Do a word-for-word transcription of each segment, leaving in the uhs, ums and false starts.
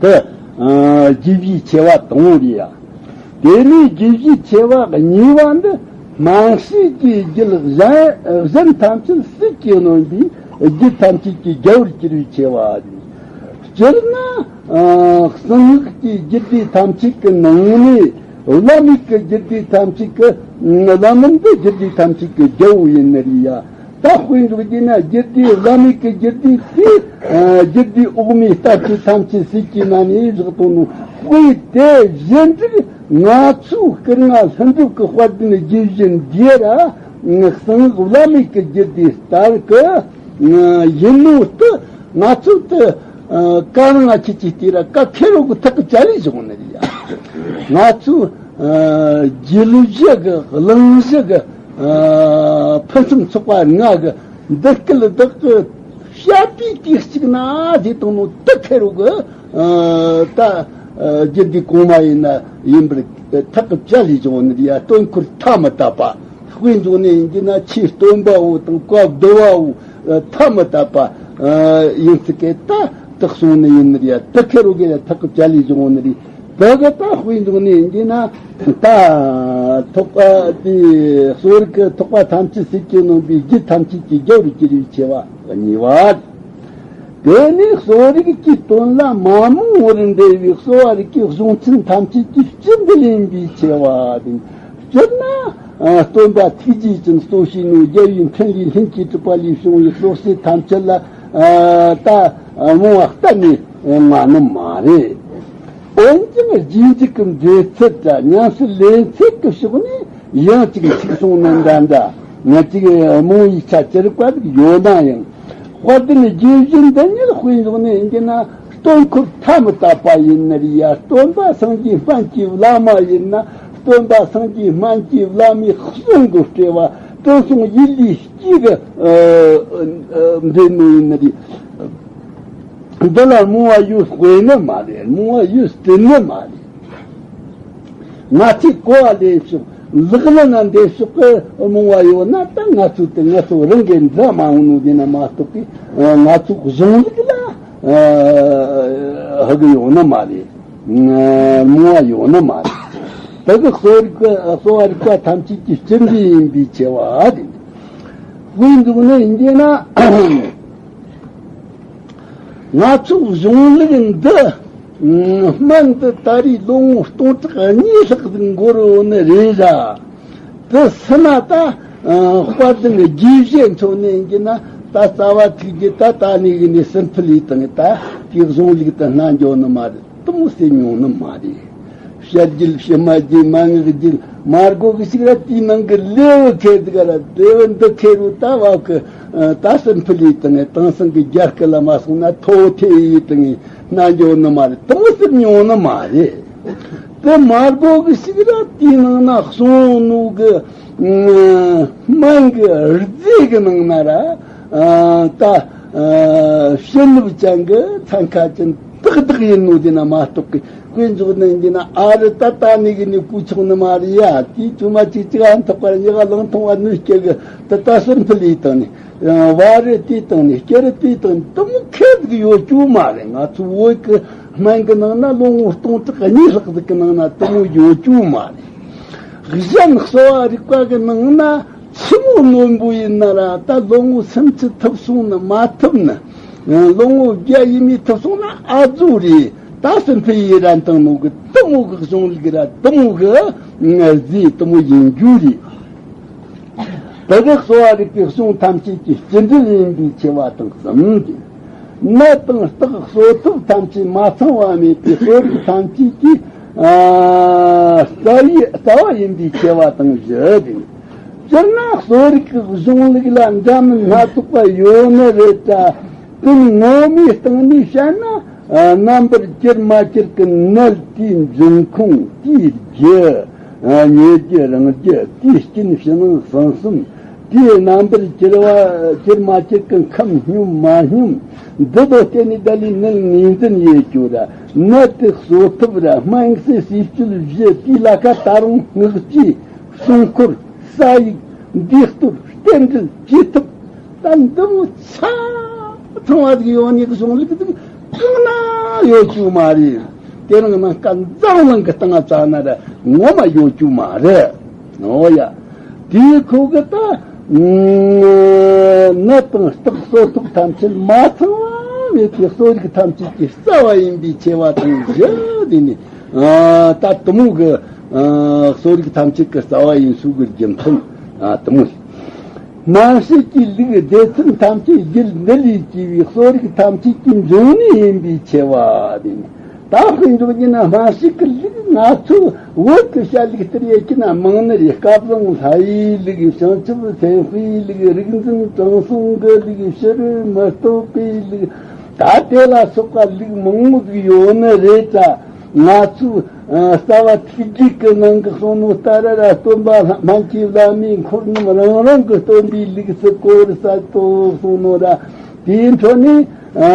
དེ་ཨ་རྒྱུ་བཞིའི་ཆེ་བ་དང་པོ་རེད་ཡ། དེ་ནས་རྒྱུ་བཞིའི་ཆེ་བ་གཉིས་པ་འདི་སྨྲ་ཤེས་ཀྱི་རྒྱུད་གཞན་གཞན་ཐམས་ཅད་སྲིད་ཀྱིས་གནོན་པའི་རྒྱུད་ཐམས་ཅད་ཀྱི་རྒྱལ་བོར་གྱུར་པའི་ཆེ་བ་རེད། སྤྱིར་ན་ཨ་གསང་སྔགས་ཀྱི་རྒྱུད་སྡེ་ཐམས་ཅད་ཀྱི་ནང་ནས་བླ་མེད་ཀྱི་རྒྱུད་སྡེ་ཐམས་ཅད་ཀྱི་བླ་མ་འདི་རྒྱུད་སྡེ་ཐམས་ཅད་ཀྱི་རྒྱལ་བོ་ཡིན་ནི་རེད་ཡ། ད་དཔེ་འཇོག་རྒྱུ་ན་རྒྱུད་སྡེ་བླ་མེད་ཀྱི་རྒྱུད་སྡེ་དེ་ཨ་རྒྱུད་སྡེ་འོག་མའི་ལྟ་སྤྱོད་ཐམས་ཅད་སྲིད་ཀྱིས་གནོན་ནས་བཞག་བཏང་ནོ། དཔེ་དེ་བཞིན་དུ་ང་ཚོའི་སྐུ་ལྔ་ལྷུན་གྲུབ་ཀྱི་དཔལ་ལྡན་རྒྱུད་བཞི་འདི་ར་གསང་སྔགས་བླ་མེད་ཀྱི་རྒྱུད་སྡེ་ལྟར་གྱི་ཡིན་ནོ་དེ་ང་ཚོ་དེ་ཨ་བཀའ་རང་ང་ཁྱེད་ཀྱིས་བལྟས་ར་བཀའ་ཁེ་རོ་གི་ཐག་གི་བཅད་ལས་བྱུང་ནི་རེད་ཡ། ང་ཚོ་ཨ་རྒྱུད་བཞི་གི་གླིང་བཞི་གི་ཨ་ཕུན་སུམ་ཚོགས་པ་ལྔ་གི་འདི་སྐད་བདག་གི་བཤད་པའི་དུས་གཅིག་ན་ཟེར་བཏང་ནོ་དེ་ཁེ་རོ་གི་ཨ་ད་ཨ་རྒྱུད་སྡེ་གོང་མ་ཡིན་ན་ཡིན་པར་ཐག་གི་བཅད་ལས་བྱུང་ནི་རེད་ཡ། སྟོན་འཁོར་ཐ་མི་དད་པ། དཔེ་འཇོག་ནས་ཡིན་གྱི་ན་ཆོས་སྟོན་པ་བོ་དང་བཀའ་བསྡུ་བ་བོ་ཐ་མི་དད་པ་ཡིན་ཚུལ་གྱི་ད་དེ་གསུངས་ནི་ཡིན་ནི་རེད་ཡ། དེ་ཁེ་རོ་གི་ལ་ཐག་གི་བཅད་ལས་བྱུང་ནི་རེད། དེ་གི་ད་དཔེ་འཇོག་ནས་ཡིན་གྱི་ན་ད་ཐེག་པ་དེ་གསོ་རིག་གི་ཐེག་པ་ཐམས་ཅད་སྲིད་ཀྱིས་གནོན་པའི་རྒྱུད་ཐམས་ཅད་ཀྱི་རྒྱལ་བོར་གྱུར་པའི་ཆེ་བ་གཉིས་པ། དེ་ནས་གསོ་རིག་གི་དོན་ལ་མ་རྨོངས་པར་འབྲེལ་བའི་གསོ་བ་རིག་གི་གཞུང་ཆེན་ཐམས་ཅད་ཀྱི་སྤྱི་དོན་ཡིན་པའི་ཆེ་བ་དང་། སྤྱིར་ན་ཨ་སྟོན་པ་ཐུགས་རྗེ་ཅན་གཙོ་བྱས་ནོ་རྒྱལ་བའི་འཕྲིན་ལས་ལྷུན་གྱིས་གྲུབ་པ་ལས་བྱུང་བའི་གསོ་སྤྱི་ཐམས་ཅད་ལ་ཨ་ད་རྨོངས་པ་གཏན་ནས་མ་ནི་མ་རེད། འོན་ཀྱང་རྗེས་འཇུག་གི་འབྲེལ་ཚད་དང་ཉམས་སུ་ལེན་ཚད་ཀྱི་ཕྱོགས་ནས་ཡང་ཅིག་ཚིག་སོང་ན་འདྲ་འདྲ་ང་ཅིག་རྨོངས་པའི་ཆ་ཅི་རིགས་པ་ཟིག་ཡོད་ན་ཡང་། དཔལ་ལྡན་རྒྱུད་བཞི་འདི་ཉིད་དཔེ་འཇོག་ནས་ཡིན་གྱི་ན་སྟོན་འཁོར་ཐ་མི་དད་པ་ཡིན་ནི་རེད་ཡ། སྟོན་པ་སངས་རྒྱས་སྨན་གྱི་བླ་མ་ཡིན་ན་སྟོན་པ་སངས་རྒྱས་སྨན་གྱི་བླ་མའི་གསུང་གི་སྤྲོས་པ་དྲང་སྲོང་ཡིད་ལས་སྐྱེས་ཀྱི་འདྲེན་ནོ་ཡིན་ནི་རེད། འདི་ལ་རྨོངས་པ་ཡོད་དཔེ་ནི་མ་རེད། རྨོངས་པ་ཡོད་སྲིད་ནི་མ་རེད། ང་ཚོས་གོ་བ་ལེན་ཕྱོགས་ལག་ལེན་ན་འདེབས་ཕྱོགས་ཀྱི་རྨོངས་པ་ཡོད་ན་ད་ང་ཚོ་དེ་ང་ཚོ་རང་གིས་འདྲ་མ་འོང་ནོ་དེ་ན་མ་གཏོགས་ཀྱི་ང་ཚོ་གཞུང་ལུགས་ལ་ཧ་གི་ཡོད་ནི་མ་རེད། རྨོངས་པ་ཡོད་ནི་མ་རེད། ད་གི་གསོ་རིག་གསོ་བ་རིག་པ་ཐམས་ཅད་ཀྱི་སྤྱི་འབྲས་ཡིན་པའི་ཆེ་བ་རེད། དཔེ་འཇོག་ནས་ཡིན་གྱི་ན། ང་ཚོའི་གཞུང་ལུགས་འདི་སྨན་འདི་ད་རེས་ལོ་ངོ་སྟོང་ཕྲག་གཉིས་ལྷག་ཟིག་འགོར་ཡོད་ནི་རེད་ར། དེ་སྲིད་ན་ད་དཔལ་ལྡན་རྒྱུད་བཞི་མཚོན་ནས་ཡིན་གྱི་ན་ད་རྩ་བ་ཐུགས་རྗེ་ད་ད་ནས་གི་ནས་སྲིད་མཐུ་ལས་དང་ད་དེ་གཞུང་ལུགས་དེ་སྣ་འཇོག་ནི་མ་རེད། དེ་མོ་ཟེར་མྱོང་ནི་མ་རེད། བཤད་རྒྱུད་ཕྱི་མ་རྒྱུད་མན་ངག་རྒྱུད་མ་རྒོ་གི་ཞིག་ར་དེའི་ནང་གི་ལེའུ་ཁེ་དི་ག་ར་ལེའུ་འདི་ཁེ་རུ་ད་བབ་གི་ད་སྲིད་མཐུ་ལས་དང་དེང་སང་གི་རྒྱ་སྐད་ལ་མ་སོང་ན་ཐོ་ཐེ་ཡི་དང་སྣ་འཇོག་ནི་མ་རེད། དེ་མོ་ཟེར་མྱོང་ནི་མ་རེད། དེ་མ་རྒོ་གི་ཞིག་ར་དེའི་ནང་ན་གསུངས་ནོ་གི་སྨན་གི་རྫས་གི་ནང་ན་ར་ད་ཕྱི་ནུབ་ཅན་གི་ཚན་ཁ་ཅན་ཏག་ཏག་ཡིན་ནོ་དེ་ན་མ་གཏོགས་གི་དཔེ་འཇོག་ནི་ཡིན་གྱི་ན་ཨ་རི་ད་ལྟ་ནས་གི་ནི་གོ་ཆོག་ནི་མ་རེད་ཡ། དེའི་ཆུ་མ་ཅིག་ཅིག་ཨ་ཐོག་པར་ཉི་ག་ལང་ཐོང་བ་ནུས་སྐྱེ་གི་ད་ལྟ་སྲིད་མཐུ་ལས་བཏང་ནས་བ་རི་དེ་བཏང་ནས་སྐྱེ་རི་དེ་བཏང་ནས་དེ་མོ་ཁེ་ཟིག་ཡོད་རྒྱུ་མ་རེད། ང་ཚོ་བོད་ཀྱི་སྨན་གི་ནང་ན་ལོ་ངོ་སྟོང་ཕྲག་གཉིས་ལྷག་ཟིག་གི་ནང་ན་དེ་མོ་ཡོད་རྒྱུ་མ་རེད། གཞན་གསོ་བ་རིག་པ་གི་ནང་ན་ཆི་མོ་རྣོན་པོ་ཡིན་ན་ར་ད་ལོ་ངོ་སུམ་ཅུ་ཐུབ་སོང་ན་མ་ཐུབ་ན། ལོ་ངོ་བརྒྱ་ཡས་མས་ཐུབ་སོང་ན་ཨ་ཛུ་རེད། ད་སྲིད་མཐུ་ཡི་རན་དང་ནོ་གི་དེ་མོ་གི་གཞུང་ལུགས་ར་དེ་མོ་གི་རྫས་དེ་མོ་ཡིན་རྒྱུ་རེད། དེ་གི་གསོ་བ་རིག་པའི་གཞུང་ཐམས་ཅད་ཀྱི་སྤྱི་འགྲེལ་ཡིན་པའི་ཆེ་བ་དང་གསུམ་གྱི། ནད་དང་རྟགས་གསོ་ཐབས་ཐམས་ཅད་མ་ཚང་བ་མེད་པའི་གསོ་རིག་ཐམས་ཅད་ཀྱི་ཨ་རྩ་བའི་རྩ་བ་ཡིན་པའི་ཆེ་བ་དང་བཞི་སྟེ། སྤྱིར་ན་གསོ་རིག་གི་གཞུང་ལུགས་ལ་འདྲ་མིན་སྣ་ཚོགས་པ་ཡོད་ནི་རེད་ད། དོན་ངོ་མའི་སྟེང་ནས་བཤད་ན་རྣམ་པར་གྱུར་མ་གྱུར་གྱི་ནད་དེའི་འབྱུང་ཁུངས་དེའི་རྒྱུ། ཉེ་རྒྱུ་རིང་རྒྱུ་དེའི་རྐྱེན་ཕྱི་ནང་གསང་གསུམ། དེའི་རྣམ་པར་གྱུར་པ་གྱུར་མ་གྱུར་གྱི་ཁམས་སྙོམས་མ་སྙོམས་འདི་དང་བརྟེན་ནས་ད་ལས་ནད་ངོས་འཛིན་ཡེད་རྒྱུ་ར། ནད་དེ་གསོ་ཐབས་ར། སྨན་གསོས་ཟས་སྤྱོད་བཞི། དེའི་ལ་ཁ་ད་རུང་སྔགས་ཀྱི་སྲུང་འཁོར། ས་ཡིག་འདིས་གཏོར་རྟེན་འབྲེལ་བཅོས་ཐབས། ད་འདི་མོ་ཆ་ཚང་བ་ཟིག་ཡོད་ནི་གི་གཞུང་ལུགས་ཟིག་གང་ན་ ཡོད་རྒྱུ་མ་རེད། དེ་རིང་ནངས་ཀ་འཛམ་གླིང་གི་སྟེང་ཙ་ན་ར་ངོ་མ་ཡོད་རྒྱུ་མ་རེད། འོ་ཡ། དེའི་ཁོ་གི་ད་ནད་དང་རྟགས་གསོ་ཐབས་ཐམས་ཅད་མ་ཚང་བ་མེད་པའི་གསོ་རིག་ཐམས་ཅད་ཀྱི་རྩ་བ་ཡིན་པའི་ཆེ་བ་དང་བཞི་དེ་ནི་ད་དུ་མོ་གི་གསོ་རིག་ཐམས་ཅད་ཀྱི་རྩ་བ་ཡིན་ཚུལ་གྱི་རྒྱུ་མཚན་དུ་མོ། སྨན་དཔྱད་ཀྱི་ལུགས་སྡེ་ཚན་ཐམས་ཅད་རྒྱུད་འདི་ལས་སྐྱེས་པའི་གསོ་རིག་ཐམས་ཅད་ཀྱི་འབྱུང་གནས་ཡིན་པའི་ཆེ་བ་དེ་ནི། ད་དཔེ་འཇོག་རྒྱུ་ན་སྨན་དཔྱད་ཀྱི་ལུགས་ང་ཚོ་བོད་ཀྱི་བཤད་ལུགས་ལྟར་ཡེ་ཀྱི་ན་མང་ནི་རེད། སྐལ་བཟང་ལྷ་ཡི་ལུགས། བྱང་ཆུབ་སེམས་དཔའི་ལུགས། རིག་འཛིན་དྲང་སྲོང་གི་ལུགས། ཕྱི་རོལ་མུ་སྟེགས་པའི་ལུགས། ད་དེ་ལ་སོགས་པ་ལུགས་མང་པོ་ཟིག་ཡོད་ནི་རེད་ད། ང་ཚོས་ཨ་རྩ་བ་ཐུགས་རྒྱུད་ཀྱི་ནང་གི་གསུང་ནོ་ལྟར་ར་སྟོན་པ་སྨན་གྱི་བླ་མའི་འཁོར་རྣམས་རང་རང་གི་སྟོན་པའི་ལུགས་སུ་གོ་བར་གསལ་ཏོ་གསུང་ནོ་ར། དེའི་འཕྲོ་ནས་ཨ་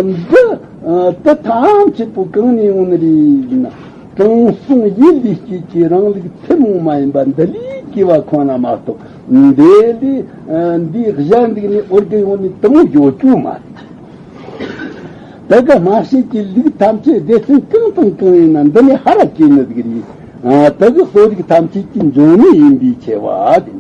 འདི་ཨ་དེ་ཐམས་ཅད་པོ་གང་ནས་ཡོང་ནི་རེད་ན། དྲང་སྲོང་ཡིད་ལས་སྐྱེས་ཀྱི་རང་ལུགས་ཐུན་མོང་མ་ཡིན་པ་འདི་ལས་སྐྱེ་བ་ཁོ་ན་མ་གཏོགས། འདི་ལས་ཨ་འདི་གཞན་འདུག་ནས་འོར་གི་ཡོང་ནས་དུ་མོ་ཡོད་རྒྱུ་མ་རེད། དེ་གི་སྨྲ་བྱེད་ཀྱི་ལུགས་ཐམས་ཅད་སྡེ་ཚན་གང་དང་གང་ཡིན་ན་འདི་ནས་ཧ་ར་གྱེས་ནི་ཟིག་རེད། ཨ་དེ་གི་གསོ་རིག་ཐམས་ཅད་ཀྱི་འབྱུང་གནས་ཡིན་པའི་ཆེ་བ་དེ།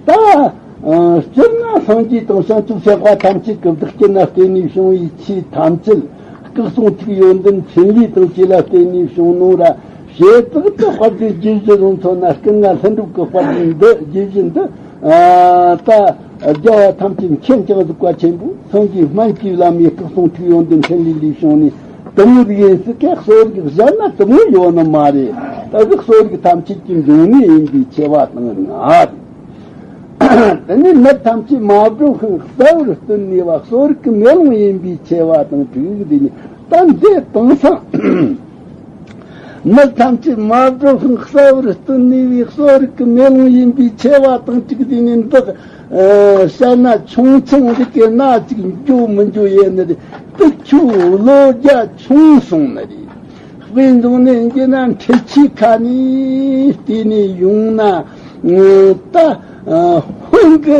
ད་ཨ་སྤྱིར་ན་སངས་རྒྱས་དང་བྱང་ཆུབ་སེམས་དཔའ་ཐམས་ཅད་ཀྱི་བདག་རྐྱེན་ལ་བརྟེན་ནས་བྱུང་བའི་ཆོས་ཐམས་ཅད། སྐུ་གསུང་ཐུགས་ཡོན་ཏན་འཕྲིན་ལས་དང་བཅས་ལ་བརྟེན་ནས་བྱུང་ནོ་ར། བྱེ་བྲག་ཏུ་དཔལ་ལྡན་རྒྱུད་བཞི་རུ་མཚོན་ན་སྐུ་ལྔ་ལྷུན་གྲུབ་ཀྱི་དཔལ་ལྡན་འདི་རྒྱུད་བཞི་འདི། ཨ་ད་རྒྱལ་བ་ཐམས་ཅད་མཁྱེན་ཅིང་གཟིགས་པ་ཆེན་པོ་སངས་རྒྱས་སྨན་གྱི་བླ་མའི་སྐུ་གསུང་ཐུགས་ཡོན་ཏན་འཕྲིན་ལས་ལས་བྱུང་ནས་དུ་མོ་ཟིག་ཡིན་སྲིད་ཀྱི་གསོ་རིག་གཞན་ན་དུ་མོ་ཡོད་ནི་མ་རེད། ད་གི་གསོ་རིག་ཐམས་ཅད་ཀྱི་འབྱུང་གནས་ཡིན་པའི་ཆེ་བ་དང་ལྔ་རེད། དེ་ནས་ནད་ཐམས་ཅད་མ་བསྒྲུབས་ཤིང་གསལ་བར་སྟོན་ནུས་པ་གསོ་རིག་གི་མེ་ལོང་ཡིན་པའི་ཆེ་བ་དང་དྲུག་དེ་ནས་ད་འདི་དེང་སང་། ནད་ཐམས་ཅད་མ་བསྒྲུབས་ཤིང་གསལ་བར་སྟོན་ནུས་པའི་གསོ་རིག་གི་མེ་ལོང་ཡིན་པའི་ཆེ་བ་དང་གཅིག་དེ་ནི་འདི་ཨ་བཤད་ན་ཆུང་ཆུང་རིག་གི་ན་ཅིག་འགྱོ་མི་འགྱོ་ཡེ་ནི་རེད། དེ་ཁྱོད་བློ་རྒྱ་ཆུང་སོང་ནི་རེད། དཔེ་འཇོག་ནས་འགྱེལ་ན་འཕྲུལ་ཆས་ཁ་ནས་བལྟས་ནས་ཡོང་ན་ད་ཧོན་གི་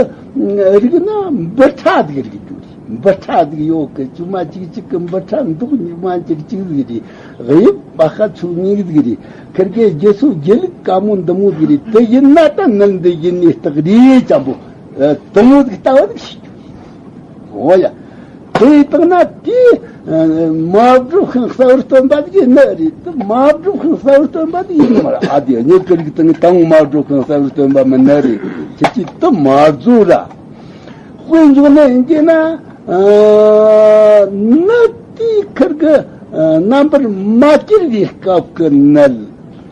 རིག་ན་འབུ་ཕྲ་ཟིག་རིག་རྒྱུ་རེད། འབུ་ཕྲ་ཟིག་ཡོད་གི་ཅུ་མ་གཅིག་གཅིག་གི་འབུ་ཕྲ་མདོག་ཉི་མ་གཅིག་གཅིག་ཟིག་རེད། དབྱིབས་པ་ཁ་ཚུགས་ཉིག་ཟིག་རེད། ཁིར་གེ་རྒྱུ་ཚོ་རྒྱུ་ལུགས་དཀའ་མོ་འདི་མོ་ཟིག་རེད། དེ་ཡིན་ན་ད་ནད་འདི་ཡིན་ནི་རྟགས་རེད་ཅང་པོ་དུ་མོ་ཟིག་ལྟ་བ་ཟིག་ཤེས་རྒྱུ་རེད། འོ་ཡ། དེ་ཡི་སྟེང་ན་དེ་མ་བསྒྲུབས་ཤིང་གསལ་བར་སྟོན་པ་དེ་ནི་རེད། དེ་མ་བསྒྲུབས་ཤིང་གསལ་བར་སྟོན་པ་དེ་ཡིན་མ་རེད། ཨ་དེ་ཉིད་ཀྱི་རིགས་དང་དང་མ་བསྒྲུབས་ཤིང་གསལ་བར་སྟོན་པ་མི་ནི་རེད། ཁྱེད་ཀྱིས་དེ་མ་བཟོ་ར། དཔེ་འཇོག་ནས་ཡིན་གྱི་ན་ནི་དེའི་ཁིར་གི་རྣམ་པར་མ་གྱུར་བའི་སྐབས་ཀྱི་ནད།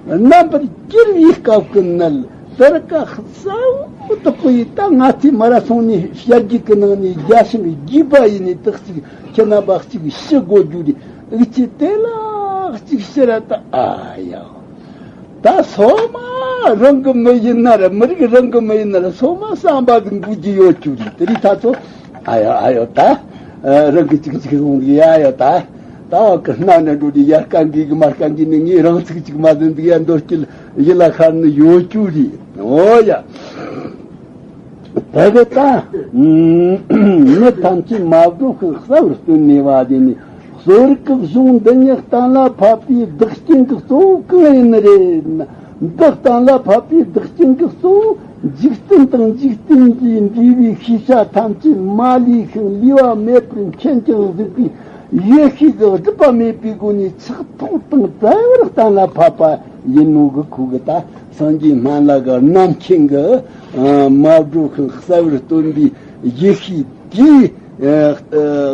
རྣམ་པར་གྱུར་བའི་སྐབས་ཀྱི་ནད། དེར་ཀ་གསལ་བོ་དག་པོ་ཡིས་ད་ང་ཚོས་མ་ར་སོང་ནས་བཤད་རྒྱུད་ཀྱི་ནང་ནས་རྒྱ་ཞིང་རྒྱས་པ་ཡིན་ནས་དག་ཅིག་ཁྱེད་རྣམ་པ་གཅིག་ཤི་དགོས་རྒྱུ་རེད། འུ་ཅི་དེ་ལ་གཅིག་ཤི་ར་ད་ཨ་ཡ། ད་སོ་མ་རང་གི་མི་ཡིན་ན་ར་མི་རིགས་རང་གི་མི་ཡིན་ན་ར་སོ་མ་བསམ་པ་གི་འགུལ་གྱི་ཡོད་རྒྱུ་རེད། དེ་རིགས་ད་ཚོ་ཨ་ཡ་ཨ་ཡ་ད་རང་གི་གཅིག་གཅིག་ཡོང་གི་ཡ་ཡ་ད། ད་བ་གི་སྣ་ནས་འགྲོ་དུས་ཡར་དཀའ་འགི་གི་མར་དཀའ་འགི་ནི་ངས་རང་ཚིག་ཅིག་མ་ཟིན་འདུག་ཡ། མདོ་སྐྱིད་ཡིད་ལ་ཤར་ནི་ཡོད་རྒྱུ་རེད། འོ་ཡ། ད་གི་ད་ནི་ཐམས་ཅད་མ་བསྒྲུབས་ཤིང་གསལ་བར་སྟོན་ནུས་པ་དེ་ནི་གསོ་རིག་གི་གཞུང་འདི་ཉིད་གཏན་ལ་ཕབ་པའི་བདག་རྐྱེན་གྱི་གཙོ་བོ་གང་ཡིན་ནི་རེད་ན། བདག་གཏན་ལ་ཕབ་པའི་བདག་རྐྱེན་གྱི་གཙོ་བོ་འཇིག་རྟེན་དང་འཇིག་རྟེན་གྱིས་འདུལ་བའི་ཤེས་བྱ་ཐམས་ཅད་མ་ལུས་ཤིང་ལུས་པ་མེད་པར་མཁྱེན་ཅིང་གཟིགས་པའི་ཡེ་ཤེས་ཀྱི་སྒྲིབ་པ་མེད་པའི་སྒོ་ནས་ཆགས་ཐོགས་དང་བྲལ་བར་གཏན་ལ་ཕབ་པ་ཡིན་ནོ་གི་ཁུ་གི་ད་སངས་རྒྱས་སྨན་བླ་གི་རྣམ་མཁྱེན་གྱི་མ་བསྒྲུབས་ཤིང་གསལ་བར་སྟོན་པའི་ཡེ་ཤེས་དེའི་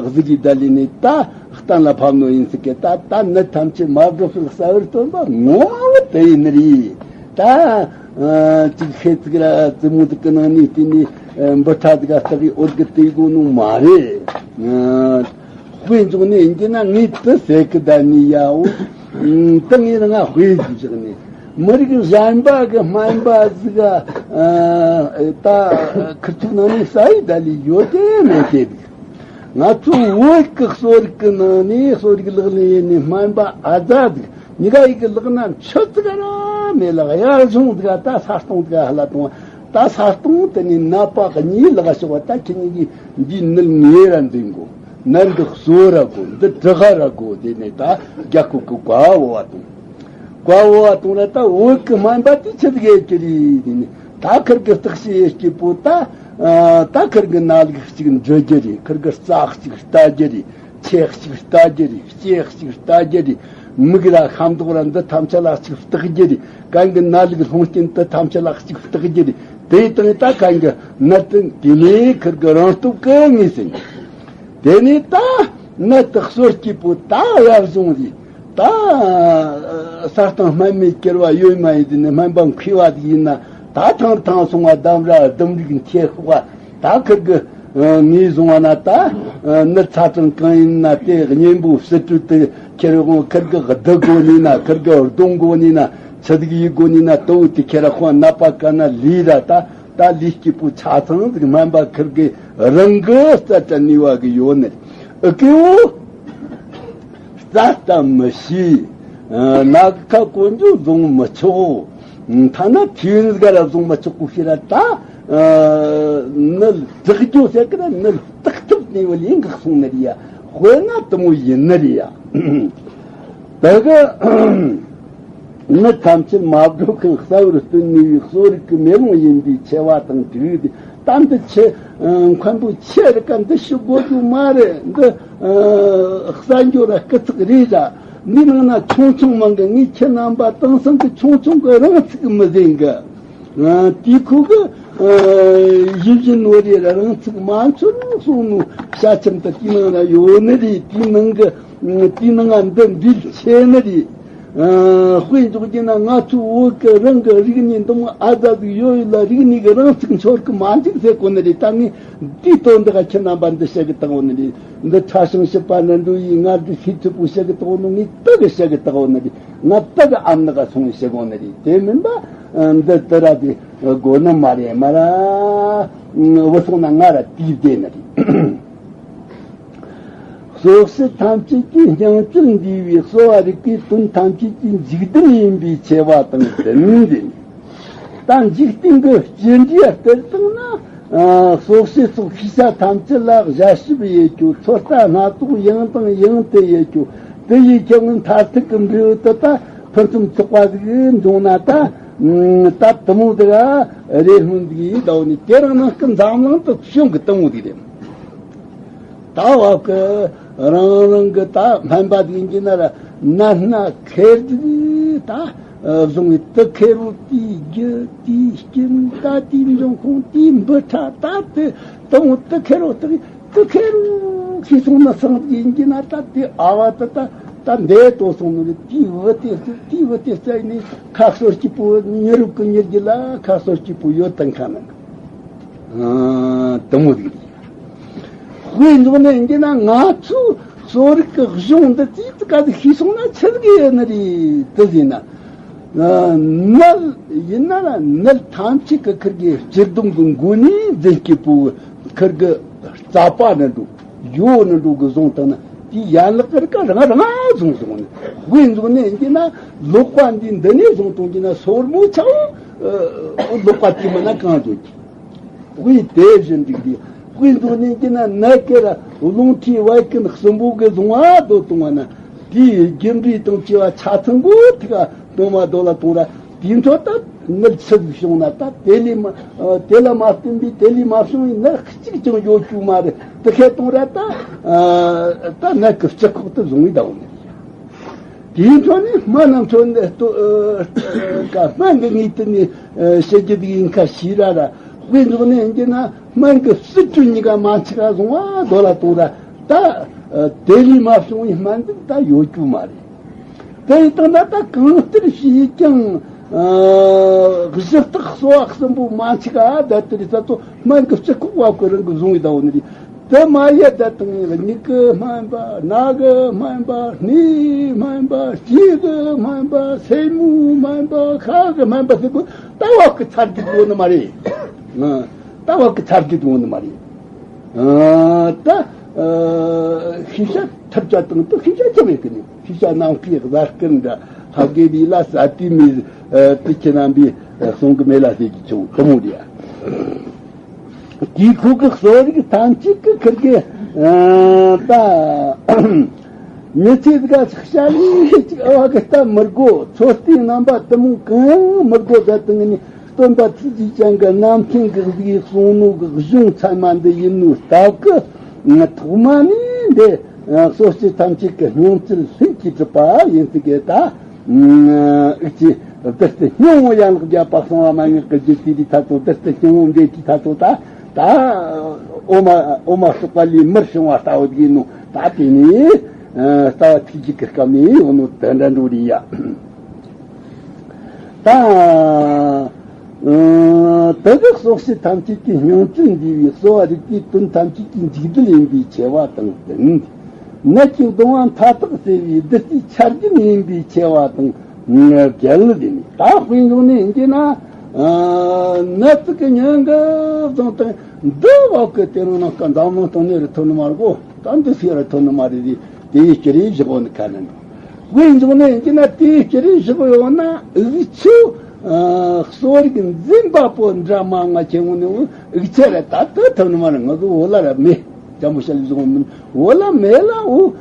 གཟི་གི་ད་ལི་ནི་ད་གཏན་ལ་ཕབ་ནོ་ཡིན་ཟིག་གི་ད་ད་ནི་ཐམས་ཅད་མ་བསྒྲུབས་ཤིང་གསལ་བར་སྟོན་པ་ངོ་མ་བོ་དེ་ཡིན་ནི་རེད། ད་ཅིག་ཤེས་ཚིག་ར་ཙི་མོ་ཚིག་གི་ནང་ནས་བལྟས་ནས་འབུ་ཕྲ་ཚིག་ག་ལྟ་གི་འོར་གི་དེ་དགོས་ནོ་མ་རེད། དཔེ་འཇོག་ནས་ཡིན་གྱི་ན་ངས་དེ་ཟེར་གི་ད་ནི་ཡའོ། ད་ངས་ང་དཔེ་ཞིག་བཞག་ནས་མི་རིགས་གཞན་པ་གི་སྨན་པ་ཟིག་ག་ད་ཁུར་ཚུགས་ནང་ནས་ས་ཡི་ད་ལི་ཡོད་དེ་མེད་དེ་འདུག་ང་ཚོ་བོད་ཀྱི་གསོ་རིག་གི་ནང་ནས་གསོ་རིག་ལག་ལེན་ཡེད་ནས་སྨན་པ་ཨ་ཛ་འདུག་ཉི་ག་ཡི་གི་ལག་ན་ཆུ་ཙི་ག་ར་མེད་ལ་གཡར་གཞུང་འདུག་ད་ས་སྟོང་འདུག་ཧ་ལ་གཏོང་ད་ས་སྟོང་དེ་ནས་ནད་པ་གཉིས་ལག་ཤོག་ད་ཁྱེད་གཉིས་ཀྱིས་འདིའི་ནད་ངེས་ར་འཛིན་དགོས། ནད་འདི་གསོ་ར་དགོས། འདི་དྲག་ར་དགོས། དེ་ནས་ད་རྒྱལ་ཁབ་ཀྱི་བཀའ་འོ་བ་དང་། བཀའ་འོ་བ་དང་ར་ད་བོད་ཀྱི་སྨན་པ་དེ་ཆི་ཟིག་ཡེད་རྒྱུ་རེད། དེ་ནས་ད་ཁིར་གི་བརྟག་དཔྱད་ཡེད་རྒྱུ་པོ་ད། ད་ཁིར་གི་ན་ལུགས་གཅིག་འཇུ་རྒྱུ་རེད། ཁིར་གི་རྩ་གཅིག་ལྟ་རྒྱུ་རེད། ཆེ་གཅིག་ལྟ་རྒྱུ་རེད། ལྕེ་གཅིག་ལྟ་རྒྱུ་རེད། མིག་ར་ཤ་མདོག་ར་འདི་ཐམས་ཅད་ལ་གཅིག་བརྟག་རྒྱུ་རེད། གན་གི་ན་ལུགས་ལྷུང་རྐྱེན་དེ་ཐམས་ཅད་ལ་གཅིག་བརྟག་རྒྱུ་རེད། དེ་དང་ད་གན་གི་ནད་དེ་དེ་ནས་ཁིར་གི་རང་སྟོབས་ཀྱིས་ངེས་ཟིན། དེ་ནས་ད་ནད་དེ་གསོ་རྒྱུ་པོ་ད་ཡག་བཟུང་རེད། ད་ས་སྟེང་སྨན་མེད་གྱུར་བ་ཡོད་མ་ཡིན། དེ་ནས་སྨན་པ་མཁས་པ་དེ་ཡིན་ན་ད་ཐང་ཐང་སོང་བ། འདམ་ར་ལྡུམ་རིགས་འཐེན་ཤོག་བ། ད་ཁིར་གི་ངས་བཟུང་བ་ན་ད་ནད་ཚ་གྲང་གང་ཡིན་ན་དེ་གཉེན་པོ་ཕྱི་དྲོ་དེ་ཁྱེར་འོང་། ཁིར་གི་བསྡུ་དགོས་ནི་ན། ཁིར་གི་རྡུང་དགོས་ནི་ན། ཆི་ཟིག་ཡེད་དགོས་ནི་ན། དེ་བོ་དེ་ཁྱེར་ཁོ་ནད་པ་གན་ན་ལུས་ར་ད། ད་ལུས་སྐྱིད་པོ་ཆ་ཚང་ཟིག་སྨན་པ་ཁིར་གི་རང་གི་རྩ་དྲན་ནུས་པ་གི་ཡོད་ནི་རེད། ཨ་ཀེའོ། རྩ་ལྟ་མི་ཤེས། ཨ། ན་གི་ཁ་བསྐོན་རྒྱུ་བཟུང་མི་ཆོག་ཐ་ན་ཐིའུ་ཡིན་ཟིག་ག་ར་བཟུང་མི་ཆོག་གོ་ཤེས་ར་ད། ཨ། ནད་དྲག་རྒྱུ་ཟེར་གི་ར་ནད་བརྟག་ཐབས་ནས་བ་ལས་འགག་སོང་ནི་རེད་ཡ། དཔེར་ན་དེ་མོ་ཡིན་ནི་རེད་ཡ། ད་གི་ནད་ཐམས་ཅད་མ་བགྲོད་མཁན་གསལ་བོར་སྟོན་ནུས་པའི་གསོ་རིག་གི་མེ་ལོང་ཡིན་པའི་ཆེ་བ་དང་དྲུག་དེ། ད་འདི་ཆེ་མཁན་པོ་ཆེ་རིགས་ཀ་འདི་ཞུ་དགོས་རྒྱུ་མ་རེད། འདི་གསར་འགྱུར་ར་སྐུ་ཚེགས་རེད་ར། འདི་ནང་ན་ཆུང་ཆུང་མང་གི། ངས་ཁྱེད་རྣམ་པ་དེང་སང་གི་ཆུང་ཆུང་གི་རང་ཚུགས་མི་ཟིན་གི། ཨ། དེ་ཁོ་གི་ཨ་ཡིད་བཞིན་ནོར་རེ་ར་རང་ཚུགས་མ་འཆོར་གསུང་ནོ་བྱ་ཁྱིམ་དུ་དེའི་ནང་ན་ཡོད་ནི་རེད། དེའི་ནང་གི་དེའི་ནང་ང་འདི་འདྲིལ་ཆེ་ནི་རེད། ཨ། དཔེ་འཇོག་རྒྱུ་ན་ང་ཚོའི་བོད་ཀྱི་རང་གི་རིག་གནས་འདི་མོ་ཨ་ཙ་ཟིག་ཡོད་ཡོད་ལ། རིག་གནས་ཀྱི་རང་ཚུགས་འཆོར་གི་མ་འཇུག་ཟེར་གོ་ནི་རེད། ད་ངས་འདིའི་དོན་འདི་ག་ཁྱེད་རྣམ་པ་འདི་བཤད་གི་བཏང་བ་ནི་རེད། འདི་ཕྲ་ཞིང་ཞིབ་པ་ནི་འགྲོ་ཡི། ང་འདི་ཤེས་ཚོད་པོ་བཤད་གི་བཏང་བ་ནི། ངས་དེ་གི་བཤད་གི་བཏང་བ་ནི་རེད། ང་དེ་གི་ཨ་ནི་ག་སོང་བཤད་གོ་ནི་རེད། དེ་མིན་པ་འདི་དེ་ར་དེ་དགོས་ནི་མ་རེད། མ་ར་བུད་སོང་ན་ང་ར་དེའི་བདེ་ནི་རེད། གསོ་བྱེད་ཐམས་ཅད་ཀྱི་སྙིང་བཅུད་འདུས་པའི་གསོ་བ་རིག་པའི་དོན་ཐམས་ཅད་ཀྱི་འཇིག་རྟེན་ཡིན་པའི་ཆེ་བ་དང་ལྡན་ཏེ། ད་འཇིག་རྟེན་གྱི་སྤྱི་འགྲོས་སྤེལ་བཏང་ན། ཨ། གསོ་བྱེད་སོགས་ཤེས་བྱ་ཐམས་ཅད་ལ་དགའ་ཞིབ་ཡེད་རྒྱུ། ཚོད་ལྟ་སྣ་ཚོགས་ཡང་དང་ཡང་དུ་ཡེད་རྒྱུ། དེ་ཡི་ཁྱད་ངན་མཐར་ཐུག་གི་འབྲས་བུ་དེ་ད་ཕུན་སུམ་ཚོགས་པ་ཟིག་འབྱུང་ན། ད་ད་དེ་མོ་ཟིག་རེ་སྨོན་ཟིག་ཡིན་དོ་ནི། དེ་རང་ནང་གི་འཛམ་གླིང་དུ་བྱུང་གི་དེ་མོ་ཟིག་རེད། ད་བབ་གི་རང་རང་གི་ད་སྨན་པ་དེ་ཡིན་གྱི་ན་ར་ན་སྣ་ཁེར་ཟིག་ད་བཟུང་བའི་དུ་ཁེར་རོ། དེའི་རྒྱུ་དེའི་རྐྱེན། ད་དེའི་འབྱུང་ཁུངས། དེའི་འབུ་ཕྲ། ད་དེ་དང་དུ་ཁེར་རོ་དེ་དུ་ཁེར་རོ་ཤི་སོང་ན་སངས་ཡིན་གྱི་ན། ད་དེ་ཨ་བ་དེ་ད་ད་འདས་དོ་སོང་ནོ་རེད། དེའི་བུ་དེ་དེའི་བུ་དེ་བཙལ་ནས་ཁ་གསོ་སྐྱིད་པོ་མྱི་རུག་གི་མྱི་རྒྱུད་ལ་ཁ་གསོ་སྐྱིད་པོ་ཡོད་དང་ཁ་ན་དུ་མོ་རིག་རེད། དཔེ་འཇོག་ནས་ཡིན་གྱི་ན་ང་ཚོའི་གསོ་རིག་གི་གཞུང་འདི་ཙི་ཙི་ག་ཟིག་ཤེས་སོང་ན་ཆི་ཟིག་ཡོད་ནི་རེད། དེ་ཟིན་ན། ནད་ཡིན་ན་ལ་ནད་ཐམས་ཅད་ཀྱི་ཁིར་གི་སྤྱིར་བསྡོམས་ཀྱི་མགོ་ནས་འཛིན་སྐྱེས་པོ་ཁིར་གི་རྩ་པ་ནི་འགྲོ། ཡོད་ནི་འགྲོ་གི་བཟུང་བཏང་ན་དེའི་ཡན་ལག་གི་རིགས་ཀ་རང་རང་བཟུང་བཟུང་ནས། དཔེ་འཇོག་ནས་ཡིན་གྱི་ན་ལག་པ་འདི་འདི་ནས་བཟུང་བཏང་གྱི་ན་སོར་མོ་ཆའོ། ལག་པ་དེ་མིན་ན་གང་འཇོག་གི། དཔེ་དེ་བཞིན་འགྲིག་གི། དཔེ་འཇོག་ནས་ཀྱི་ན་ནད་ཀྱི་ར་རླུང་མཁྲིས་བད་ཀན་གསུམ་པོ་གི་བཟུང་བ་དོ་བཏང་བ་ན། དེའི་རྒྱུ་འབྲས་དང་བཅས་པ་ཆ་ཚང་གོ་ཐིག་ག་བཏང་བ་དོ་ལ་བཏང་ར། དེའི་འཕྲོ་ད་ནད་ཆི་ཟིག་བྱུང་ན་ད་དེ་ལས་མ་དེ་ལ་མ་བརྟེན་པའི་དེ་ལས་མ་བྱུང་བའི་ནད་གཅིག་ཀྱང་ཡོད་རྒྱུ་མ་རེད། དེ་ཁས་བཏང་ར་ད་ད་ནད་ཀྱི་སྤྱི་ཁོག་ཏུ་བཟུང་བའི་ཟླ་བོ་ནི། དེའི་འཕྲོ་ནས་སྨན་ནམ་འཕྲོ་ནས་ལྟོ་ཨ་ཨ་སྨན་གྱི་ངོས་དེ་ནས་ཨ་བཤད་རྒྱུ་དེ་ཡིན་ཁ་ཤས་ར་ར། དཔེ་འཇོག་ནས་ཡིན་གྱི་ན་སྨན་གྱི་སྲིད་བྱུས་གཉིས་ཀ་མ་འཆི་ཁ་བཟུང་བ་དོ་ལ་བཏང་ར། ད་ཨ་དེ་ལས་མ་བྱུང་བའི་སྨན་འདི་ད་ཡོད་རྒྱུ་མ་རེད། དེ་ཡིན་དང་ན་ད་གང་ལྟར་བྱས་ཀྱང་ཨ་གཞི་རྟགས་གསོ་བ་གསུམ་པོ་མ་འཆི་ཁ་ད་དེ་རེད་ས་ཚོ་སྨན་གྱི་སྤྱི་ཁོག་བབ་ཀྱི་རང་གི་བཟུང་བའི་ཟླ་བོ་ནི་རེད། དེ་མ་ཡལ་ད་དང་། མྱིག་གི་སྨན་པ། རྣ་གི་སྨན་པ། སྣའི་སྨན་པ། ལྕེ་གི་སྨན་པ། སེན་མོའི་སྨན་པ། ཁ་གི་སྨན་པ་ཟེར་གོ་ད་བབ་ཀྱི་ཚར་གི་འདུག་ནི་མ་རེད། ཨ་ད་བབ་ཀྱི་ཚར་གི་འདུག་ནི་མ་རེད། ཨ་ད་ཨ་ཤེས་བྱ་ཐབས་བྱ་དང་དུ་ཤེས་བྱ་ཅི་མེད་གི་ནི། ཤེས་བྱ་ནམ་མཁའི་གཟའ་སྐར་འདྲ། ལྷ་གི་ལས་ལ་ས་དུས་མེད། ཨ་དུས་ཁྱེད་རྣམ་པས་གསུང་གི་མེད་ལ་ཟེར་གྱི་ཆུང་དུ་མོ་རེད། དེའི་ཁོག་གི་གསོ་རིག་ཐམས་ཅད་ཀྱི་ཁིར་གི་ ཨ། ད་མི་ཚེ་འདི་ག་ཆག་ཤ་ལི་ཅིག་ཨ་བ་གི་ལྟ་མི་དགོ། ཚོད་ལྟའི་རྣམ་པ་དེ་མོ་གང་ཡང་མི་དགོ། ད་དེ་ནི་སྟོན་པ་ཐུགས་རྗེ་ཅན་གྱི་རྣམ་མཁྱེན་གྱི་གཟིགས་གསུང་ནོ་གི་གཞུང་ཚད་མ་འདི་ཡིན་ནོ་སྟབས་ཀྱིས། ཐོག་མ་ནས་འདི་ཨ་སོ་སྐྱེ་ཐམས་ཅད་ཀྱི་སྙིང་བཅུད་ལྷུན་གྱིས་གྲུབ་པ་ཡིན་ཟིག་གི། ད་ཨ་འུ་ཅག་བདུད་རྩི་སྙིང་པོ་ཡན་ལག་བརྒྱ་པ་གསང་བ་མན་ངག་གི་རྒྱུད་དེ་དེའི་ཐ་ཚོ། བདུད་རྩི་སྙིང་པོ་འདི་དེའི་ཐ་ཚོ། ད་ད་འོ་མ་འོ་མ་བསྲེགས་པ་ལས་མར་བྱུང་བ་ལྟ་བུ་ཡིན་ནོ། ད་དེ་ནི་ཨ་ལྟ་བ་ཐུགས་རྗེ་གི་སྐབས་ནས་ཡོད་ནོ་དེ་འདྲ་འགྲོ་རེད་ཡ། ད་ཨ་དེ་གི་སོ་སྐྱེ་ཐམས་ཅད་ཀྱི་སྙིང་བཅུད་འདུས་པའི་གསོ་བ་རིག་པའི་དོན་ཐམས་ཅད་ཀྱི་མཇུག་སྡུད་ཡིན་པའི་ཆེ་བ་དང་ལྡན། ནད་ཀྱི་གདུང་བ་མཐའ་དག་སེལ་བའི་བདུད་རྩིའི་ཆར་རྒྱུན་ཡིན་པའི་ཆེ་བ་དང་རྒྱལ་ལ་ལྡན། ད་དཔེ་འཇོག་ནས་ཡིན་གྱི་ན། ཨ་ནད་ཀྱི་ཉེན་ཁ་བཟུང་སྟེ་འདི་བ་གི་དེ་རིང་ནང་ཀ་འཛམ་གླིང་སྟེང་ནས་རེ་ཐོན་ནི་མ་གོ། ད་འདི་སུ་རེ་ཐོན་ནི་མ་རེད། དེ་ཡི་སྐྱེ་རེ་བཞག་ནི་ཁ་ནས་འགྲོ། དཔེ་འཇོག་ནས་ཡིན་གྱི་ན། དེའི་སྐྱེ་རེ་བཞག་ཡོད་ན་འུ་ཚོ་ཨ་གསོ་རིག་འཛིན་པ་པོ་འདྲ་མང་ང་ཁྱེད་ངོ་ནས་འུ་ཚོ་རེ་ད་ལྟ་ཐོན་ནི་མ་རེད། ང་ཚོ་འོ་ལ་ར་མེད། ལྕམ་མོ་ཤ་ལི་བཟོ་མིན་འོ་ལ་མེད་ལ། འུ་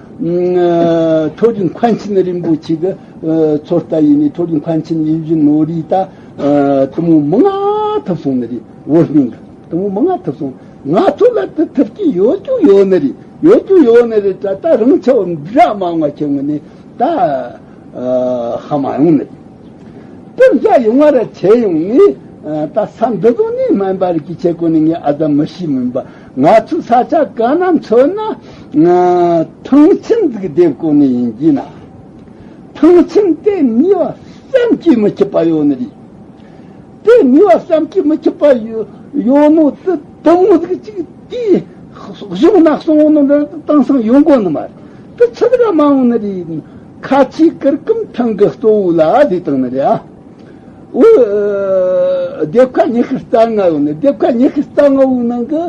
ཨ་ཐོ་རི་མཁན་ཆེན་རིན་པོ་ཆེ་གི་ཨ་ཚོད་ལྟ་ཡིན་ནི། ཐོ་རི་མཁན་ཆེན་ཡིད་བཞིན་ནོར་བུ་ད་ཨ་དེ་མོ་མང་ང་ཐུབ་སོང་ནི་རེད། འོ་སྙིང་གི་དེ་མོ་མང་ང་ཐུབ་སོང་། ང་ཚོ་ལ་དེ་ཐུབ་ཀྱི་ཡོད་རྒྱུ་ཡོད་ནི་རེད། ཡོད་རྒྱུ་ཡོད་ནི་རེད། ད་ད་རང་ཆ་བ་འདྲ་མང་ང་ཁྱེད་ངོ་ནས་ད་ཨ་ཧ་མ་ཡོང་ནི་རེད། དེ་འདྲ་ཡོང་བ་ར་ཆེ་ཡོང་ནི། ཨ་ད་ས་འདི་ཚོ་ནི་སྨན་པ་རིགས་ཀྱི་ཆེད་གོ་ནི་ངས་ཨ་ད་མི་ཤེས་མིན་པ། ང་ཚོའི་ས་ཆ་ག་ན་མཚོན་ན་ཨ་ཐང་ཆེན་ཟིག་སྡེབ་གོ་ནི་ཡིན་གྱི་ན། ཐང་ཆེན་དེ་ནུས་པ་བསམ་གྱིས་མི་ཁྱབ་པ་ཡོད་ནི་རེད། དེ་ནུས་པ་བསམ་གྱིས་མི་ཁྱབ་པ་ཡོད་ཡོད་ནོ་དེ་དེ་མོ་ཟིག་ཅིག་དེའི་གཞུང་ན་གསུང་ནོ་འདྲ་དེང་སང་ཡོང་གོ་ནི་མ་རེད། དེ་ཆི་ཟིག་ག་མ་འོང་ནི་རེད། ཁ་ཆེའི་གུར་ཀུམ་ཐང་གི་གཙོ་བོ་ལ་བསྡད་བཏང་ནི་རེད་ཨ། འོ་ཨ་སྡེབ་ཁ་ཉི་ཤུ་རྩ་ལྔ་ཡོད་ནི། སྡེབ་ཁ་ཉི་ཤུ་རྩ་ལྔ་བོའི་ནང་གི་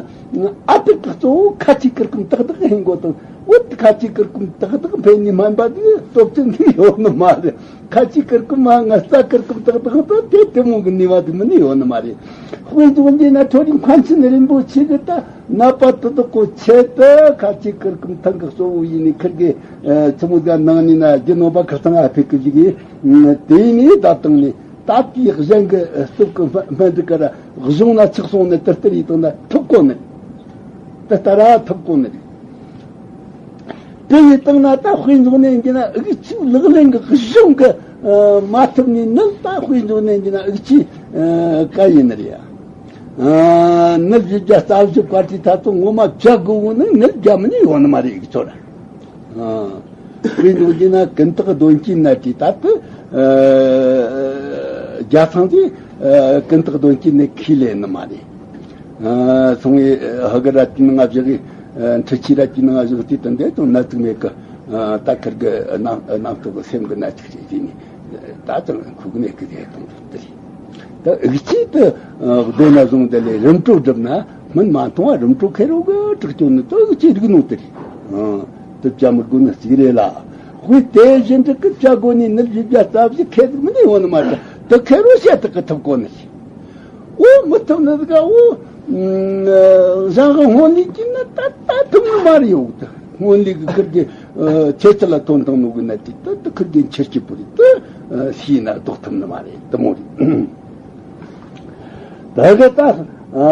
ཨ་ཏི་ཀ་གཙོ་བོ་ཁ་ཆེའི་གུར་ཀུམ་ཏག་ཏག་ཧེང་གོ་དང་། འོ་དེ་ཁ་ཆེའི་གུར་ཀུམ་ཏག་ཏག་ཕན་ནི་སྨན་པ་དེ་སྟོབས་ཆེན་ཟིག་ཡོད་ནི་མ་རེད། ཁ་ཆེའི་གུར་ཀུམ་མ་ང་རྩ་གུར་ཀུམ་ཏག་ཏག་ད་དེ་དེ་མོ་གི་ནུས་པ་དེ་མིན་ནི་ཡོད་ནི་མ་རེད། དཔེ་འཇོག་འདི་ན་ཐོ་རི་མཁན་ཆེན་རིན་པོ་ཆེ་གི་ད་ནད་པ་དེ་དག་གོ་ཆེད་དུ་ཁ་ཆེའི་གུར་ཀུམ་ཐང་གི་གཙོ་བོ་ཡིན་ནི་ཁིར་གི་ཨ་ཚི་མོ་ད་ནང་ནི་ན་རྒྱུ་ནོར་པ་ཁིར་ཚང་ཨ་ཕི་ཀི་ཞིག་གི་དེ་ནི་ད་བཏང་ནི། ད་དེའི་གཞན་གྱི་སྟོབས་ཀྱི་སྨན་སྨན་འདི་ག་ར་གཞུང་ན་ཆགས་སོང་ནས་དེ་ལྟར་ཡིན་དང་ན་ཐུབ་གོ་ནི། དེ་ལྟར་ར་ཐུབ་གོ་ནི་རེད། དེ་ཡིན་དང་ན་ད་དཔེ་འཇོག་ནས་འདི་ན་འུ་ཚོའི་ལག་ལེན་གྱི་གཞུང་གི་ཨ་མ་ཐུབ་ནི་ནི་ད་དཔེ་འཇོག་ནས་འདི་ན་འུ་ཚོའི་ཨ་ག་ཡིན་ནི་རེད་ཡ། ཨ་ནི་བཞི་བརྒྱ་རྩ་བཞི་བཀའ་ཁྲིད་ད་དུང་ངོ་མ་བྱ་དགོས་བོ་ནི་ནི་རྒྱ་མི་ནི་ཡོད་ནི་མ་རེད་འུ་ཚོ་ར། ཨ། དཔེ་འཇོག་རྒྱུ་ན་ཀུན་བརྟགས་དོན་སྤྱིའི་ནད་དེ་ད་ལྟ་ཨ་རྒྱ་ཚང་གིས་ཨ་ཀུན་བརྟགས་དོན་སྤྱིའི་ནད་ཁས་ལེན་ནི་མ་རེད། ཨ་སོང་བའི་ཧ་གི་ར་དེའི་ནང་བཞག་གི་ཨ་འཕྲུལ་ཆས་ར་དེའི་ནང་བཞག་དུས་དེ་འདྲ་དང་ན་ཚིག་མེད་གི། ཨ་ད་ཁིར་གི་རྣམ་རྣམ་རྟོག་གི་སེམས་གི་ནད་ཅིག་རེད་ཟེར་ནས་ད་ཙང་ཁུག་མེད་གི་རེད་དང་དེ་རེད། ད་འུ་ཚོས་དེ་ཨ་མདོར་ན་བཟུང་དེ་ལས་རིམ་གྲོ་བསྒྲུབས་ན་སྨིན་མ་ཐུང་བ་རིམ་གྲོ་ཁེ་རོ་གི་དྲག་སྐྱོན་ནི་དེ་འུ་ཚོས་རིག་ནོ་དེ་རེད། ཨང་། དེ་བྱ་མི་དགོས་ནི་གཅིག་རེད་ལ། དཔེ་དེ་བཞིན་དུ་ཀི་བྱ་དགོས་ནི་ནི་བཞི་བརྒྱ་རྩ་བཞི་ཁེ་ཟིག་མི་ནི་ཡོང་ནི་མ་རེད། དེ་ཁེ་རོ་བཤད་དེ་ཀི་ཐུབ་དགོས་ནི་ཞིག་འོ་མི་ཐུབ་ནི་ཟིག་ག་འོ། ཨང་། ཞང་གི་སྔོན་ལས་ཀྱི་ནི་ད་ད་ཐུབ་ནི་མ་རེད་ཡོད་དེ། སྔོན་ལས་གི་ཁིར་གི་ཨ་ཁྱེད་ཚོ་ལ་ཐོན་བཏང་ནོ་གི་ནད་དེ་ད་ད་ཁིར་གི་འཆི་སྐྱིད་པོ་རེད་དེ། ཨ་ཤི་ན་ལྡོག་ཐུབ་ནི་མ་རེད་དེ་མོ་རེད། ད་ག་ད་ཨ་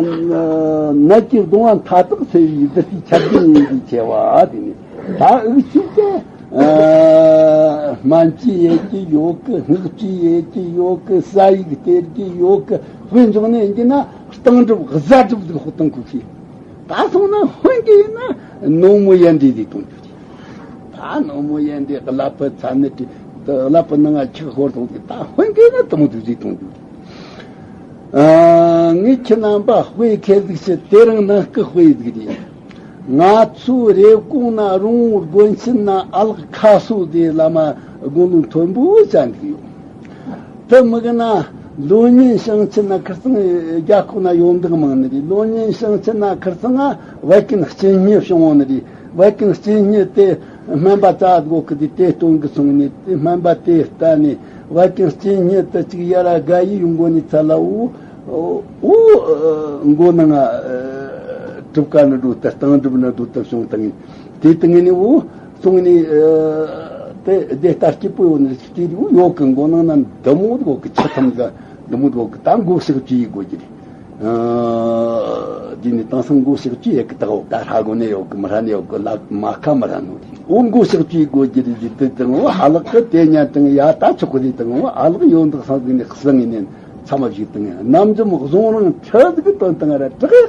ནད་ཀྱི་གདུང་བ་མཐའ་དག་སེལ་བའི་བདུད་རྩིའི་ཆར་རྒྱུན་ཡིན་པའི་ཆེ་བ་དེ་ནི་ད་འུ་ཚོས་ཀྱི་ཨ་སྨན་བཅོས་ཡེད་ཀྱི་ཡོད་གི། སྔགས་བཅོས་ཡེད་ཀྱི་ཡོད་གི། ས་ཡིག་སྟེར་གྱི་ཡོད་གི། དཔེ་འཇོག་ནས་ཡིན་གྱི་ན་གཏང་སྒྲུབ་གཟའ་སྒྲུབ་ཟིག་ཧོ་གཏང་དགོས་གི། ད་སོང་ན་ཧོན་གི་ཡིན་ན་ནོ་མོ་ཡན་འདྲེ་ཟིག་གཏོང་རྒྱུ་རེད། ད་ནོ་མོ་ཡན་འདྲེ་གླ་པི་ཚ་ནི་དྲི་གླ་པི་ནང་ང་ཁྱི་ཤོར་སོང་གི། ད་ཧོན་གི་ཡིན་ན་དེ་མོ་ཟིག་ཟིག་གཏོང་རྒྱུ་རེད། ཨ་ངས་ཁྱེད་རྣམ་པ་དཔེ་ཁེལ་ཟིག་ཤི། དེ་རིང་ནངས་ཀི་དཔེ་ཟིག་རེད། ང་ཚོའི་རེབ་གོང་ན་རོང་བོ་དགོན་ཆེན་ན་ཨ་ལགས་ཁ་སོ་དེ་བླ་མ་དགུང་ལོ་མཐོན་པོ་ཅན་ཟིག་ཡོད། དེ་མི་གི་ན་ལོ་ཉན་ཞིང་ཆེན་ན་ཁིར་ཚང་རྒྱ་ཁོག་ན་ཡོང་འདུག་མང་ནི་རེད། ལོ་ཉན་ཞིང་ཆེན་ན་ཁིར་ཚང་ང་བད་ཀན་གཅིན་སྙི་བྱུང་བ་ནི་རེད། བད་ཀན་གཅིན་སྙི་དེ་སྨན་པ་རྩ་དགོ་གི་དེ་དེ་སྟོན་གི་སོང་ནས་དེ་སྨན་པ་དེ་ལྟ་ནས་བད་ཀན་གཅིན་སྙི་དེ་ཅིག་ཡ་ར་དགའ་ཡི་ཡོང་གོ་ནས་ཚ་ལ་འུ་འུ་མགོ་ནང་ང་ སྒྲུབ་ཀ་ནི་འགྲོ་ད་སྟངས་སྒྲུབ་ནི་འགྲོ་ད་བྱུང་དང་། དེ་དང་ནི་འོ་སོང་ནི་དེ་དེ་ལྟར་སྐྱིད་པོ་ཡོད་ནི་སྐྱིད་པོ་ཡོད་གི་མགོ་ནང་ན་འདི་མོ་གི་ཆུ་ཐམ་གི་འདི་མོ་གི་ད་མགོ་ཞག་བཅུ་ཡི་སྒོ་གི་རེད། ཨ། དེ་ནི་དེང་སང་མགོ་ཞག་བཅུ་ཡི་གི་ད་འོ་ད་ཧྲ་གོ་ནི་ཡོད་གི་མི་ཧྲ་ནི་ཡོད་གི་ལ་མ་ཁ་མི་ཧྲ་ནོ་རེད། འོ་མགོ་ཞག་བཅུ་ཡི་སྒོ་གི་རེད། དེ་དང་འོ་ཨ་ལག་གི་དེ་ཉན་དང་ཡ་ད་ཆོག་གི་རེད། དང་འོ་ཨ་ལག་ཡོད་འདུག་སང་གི་ནི་གསང་ངི་ནི། ཚ་མ་བཞུགས་དང་རྣམ་འཇོམས་གཟུངས་རིང་ཁྲི་ཟིག་བཏོན་དང་ར་དྲག་གི་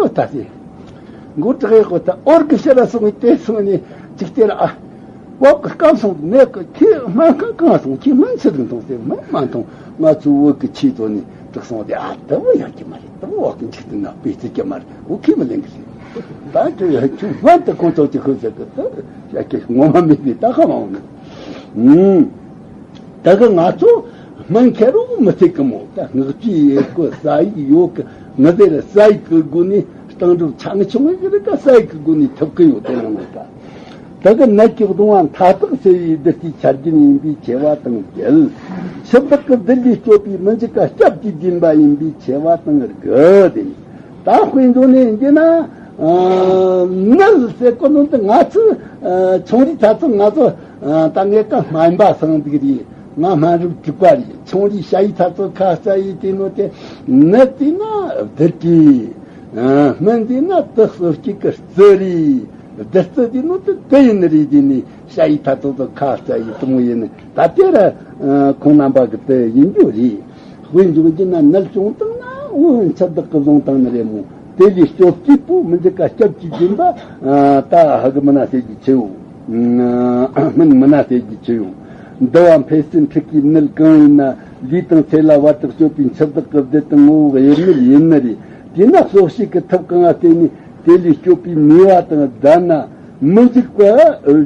ད་ཟེ། མགོ་དྲག་གི་ད་འོར་གི་ཤ་ར་སོང་བའི་དེ་སོང་ནས་ཅིག་དེ་ར་ཨ། བབ་གི་སྐམ་སོང་ནས་གི་ཁྱི་སྨན་ཁང་གང་སོང་ཁྱི་སྨན་ཚིག་མཐོང་ཟེ་སྨན་མ་མཐོང་། ང་ཚོ་བོད་གི་ཆེད་དུ་ནས་དྲག་སོང་དེ་ཨ་ད་བོ་ཡག་གི་མ་རེད། ད་བོ་བབ་གི་འཇིག་རྟེན་ན་སྤེལ་ཚིག་གི་མ་རེད། འོ་ཁྱི་མི་ལེན་གི་ཟེ། ད་ཁྱོད་ཡ་ཁྱོད་སྨན་དུ་ཁོང་ཚོ་ཅིག་ཁོ་ཟེ་གི་ད་ཡ་ཁྱི་ངོ་མ་མེད་པའི་ད་ཁ་མ་འོང་ནི། ད་གི་ང་ཚོ་སྨན་ཁེ་རོ་མི་ཐེག་གི་མོ། ད་སྔགས་ཀྱི་ཡེ་གོ་ས་ཡིག་ཡོད་གི་ང་དེ་ར་ས་ཡིག་གི་སྒོ་ནས་སྟངས་གྲུབ་ཆ་ངི་ཆུང་ངི་གི་རི་ཀ་ས་ཡིག་གི་སྒོ་ནས་ཐུབ་གི་ཡོད། དེ་རང་ནང་ཀ་ད་གི་ནད་ཀྱི་གདུང་བ་མཐའ་དག་སེལ་བའི་བདུད་རྩིའི་ཆར་རྒྱུན་ཡིན་པའི་ཆེ་བ་དང་འབྲེལ། ཞི་བདག་གི་བདུད་ལས་སྐྱོབ་པའི་མི་འཇིགས་པ་སྐྱབས་ཀྱི་སྦྱིན་པ་ཡིན་པའི་ཆེ་བ་དང་དགུ་དེ་ནི། ད་དཔེ་མཚོན་ནས་འདི་ན་ནད་ཟེར་གོ་ནོ་འདི་ང་ཚོ་ཆུང་རིགས་ད་ཚོ་ང་ཚོ་ད་ངས་ཀ་སྨན་པ་སང་འདུག་རེད། ང་སྨན་རིགས་དྲུག་པ་རེད། ཆུང་རིགས་ཤ་ཡི་ད་ཚོ་ཁ་ས་ཡི་དེ་ནོ་དེ་ནད་དེ་ན་བདུད་དེ་སྨན་དེ་ན་དུག་གསོ་སྐྱེད་ཀྱི་རྩི་རེད། བདུད་རྩི་དེ་ནོ་དེ་དེ་ཡིན་རེད། དེ་ནི་ཤ་ཡི་ད་ཚོ་ཚོ་ཁ་ས་ཡི་དུ་མོ་ཡིན་ད་དེ་ར་ཁོང་རྣམ་པ་གི་དེ་ཡིན་རྒྱུ་རེད། དཔེ་འཇོག་རྒྱུ་ན་ནད་བྱུང་བཏང་ན་འོ་འཆི་བདག་གི་བཟུང་བཏང་ནི་རེད་མོ། དེ་ལས་སྐྱོབ་སྐྱིད་པོ་མི་འཇིགས་ཀ་སྐྱབས་ཀྱི་སྦྱིན་པ་ད་ཧ་གི་མི་ན་ཟེར་གྱི་ཆེའོ། སྨན་མི་ན་ཟེར་གྱི་ཆེའོ། འདུ་བ་འཕེལ་སྲིད་འཁྲུག་གི་ནད་གང་ཡིན་ན་ལུས་དང་ཚེ་ལ་བར་དུ་གཅོད་པའི་འཆི་བདག་གི་བདུད་དང་ངོ་བོ་གཡུལ་ནད་ཡིན་ནི་རེད། དེས་ན་གསོ་བྱེད་ཀྱི་ཐབས་གང་ང་བརྟེན་ནས་དེ་ལས་སྐྱོབ་པའི་ནུས་པ་དང་ལྡན་ན། མི་འཇིགས་པ་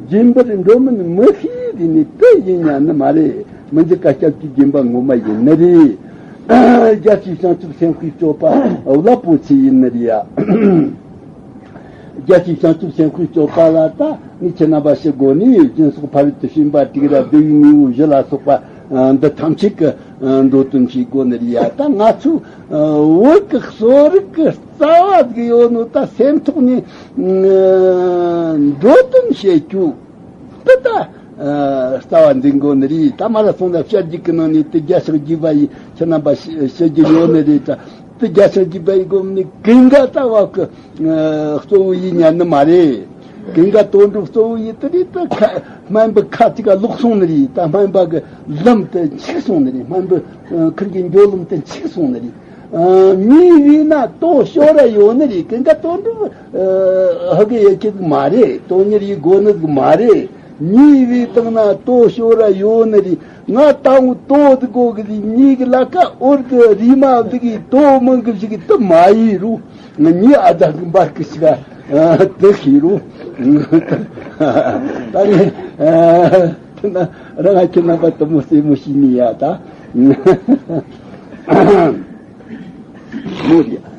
སྦྱིན་པར་འགྲོ་མིན་མི་ཤེས་དེ་ནི་དེ་ཡིན་ཉན་ནི་མ་རེད། མི་འཇིགས་པ་སྐྱབས་ཀྱི་སྦྱིན་པ་ངོ་མ་ཡིན་ནི་རེད། རྒྱལ་སྲས་བྱང་ཆུབ་སེམས་དཔའི་སྤྱོད་པ་རླབས་པོ་ཆེ་ཡིན་ནི་རེད་ཡ། རྒྱལ་སྲས་བྱང་ཆུབ་སེམས་དཔའི་སྤྱོད་པ་ལ་ད་ངས་ཁྱེད་རྣམ་པ་ཞུ་དགོས་ནི། སྦྱིན་སོགས་ཕ་རོལ་ཏུ་ཕྱིན་པ་དྲུག་ར་བསྡུ་བའི་དངོས་པོ་བཞི་ལ་སོགས་པ་འདི་ཐམས་ཅད་ཀྱི་འགྲོ་དོན་བྱེད་དགོས་ནི་རེད་ཡ། ད་ང་ཚོའི་བོད་ཀྱི་གསོ་རིག་གི་རྩ་བ་ཟིག་ཡོད་ནོ་ད་སེམས་ཐོག་ནས་འགྲོ་དོན་བྱེད་རྒྱུ་དེ་ད་རྩ་བ་འཛིན་དགོས་ནི་རེད། ད་མ་ར་སོང་ན་བཤད་རྒྱུ་གི་ནང་ནས་དེ་རྒྱ་ཞག་རྒྱུ་བ་ཡི་ཁྱེད་རྣམ་པ་བཤད་རྒྱུ་ཡོད་ནི་རེད། ད་དེ་རྒྱ་ཞག་རྒྱུ་བ་ཡི་སྒོམ་ནི་གིན་ག་ད་བ་གི་གཙོ་བོ་ཡིན་ཉན་ནི་མ་རེད། གིན་ག་དོན་གྲུབ་གཙོ་བོ་ཡིན་དེ་རེད། ད་ཁ་སྨན་པའི་ཁ་ཅིག་ག་ལོག་སོང་ནི་རེད། ད་སྨན་པ་གི་ལམ་དེ་འཆིག་སོང་ནི་རེད། སྨན་པའི་ཁིར་གི་འགྲོ་ལམ་དེ་འཆིག་སོང་ནི་རེད། མྱི་བས་ན་ལྟོ་ཤོར་ར་ཡོད་ནི་རེད། གིན་ག་དོན་གྲུབ་ཧ་གི་ཡེ་ཁྱེད་མ་རེད། དོན་གཉེར་ཡི་དགོས་ནི་མ་རེད། མྱི་བས་བཏང་ན་ལྟོ་ཤོར་ར་ཡོད་ནི་རེད། ང་ད་འུ་ལྟོ་དེ་གོ་གི་རེད། མྱི་གི་ལ་ཀ་འོར་གི་རི་མ་དེ་གི་ལྟོ་མང་གི་ཞིག་དུ་མ་ཡིན་རུང་། ང་མྱི་ཨ་ད་གི་འབར་གི་ཞིག་ཨ་དེ་ཤི་རུང་། ད་ནི་ཨ་དེ་ན་རང་ཨ་ཁྱེད་རྣམ་པ་དུ་མོ་སེ་མོ་ཤི་ནི་ཡ་ད་མོ་རེད།